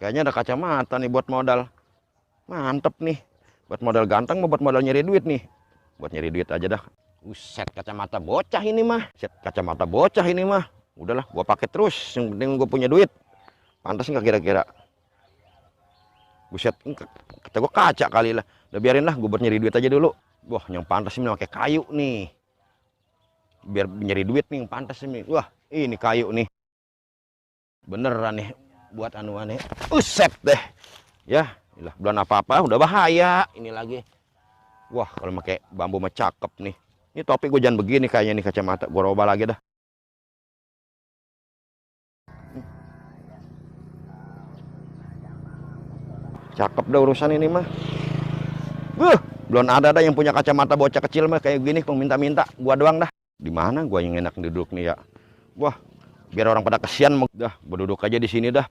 Kayaknya ada kacamata nih buat modal. Mantep nih. Buat modal ganteng mau buat modal nyari duit nih. Buat nyari duit aja dah. Set kacamata bocah ini mah. Set kacamata bocah ini mah. Udahlah, gua pakai terus. Yang penting gua punya duit. Pantas nggak kira-kira? Buset, kata gua kaca kali lah. Udah biarin lah, gua buat nyari duit aja dulu. Wah, yang pantas ini pakai kayu nih. Biar nyari duit nih yang pantas ini. Wah, ini kayu nih. Beneran nih buat anuan nih. Set deh. Ya, ilah bulan apa-apa udah bahaya ini lagi. Wah, kalau pakai bambu mah cakep nih. Ini topi gue jangan begini kayaknya nih kacamata. Gue robah lagi dah. Cakep dah urusan ini mah. Belum ada yang punya kacamata bocah kecil mah kayak gini kok minta-minta. Gua doang dah. Di mana gua yang enak duduk nih ya. Wah, biar orang pada kesian dah. Gua duduk aja di sini dah.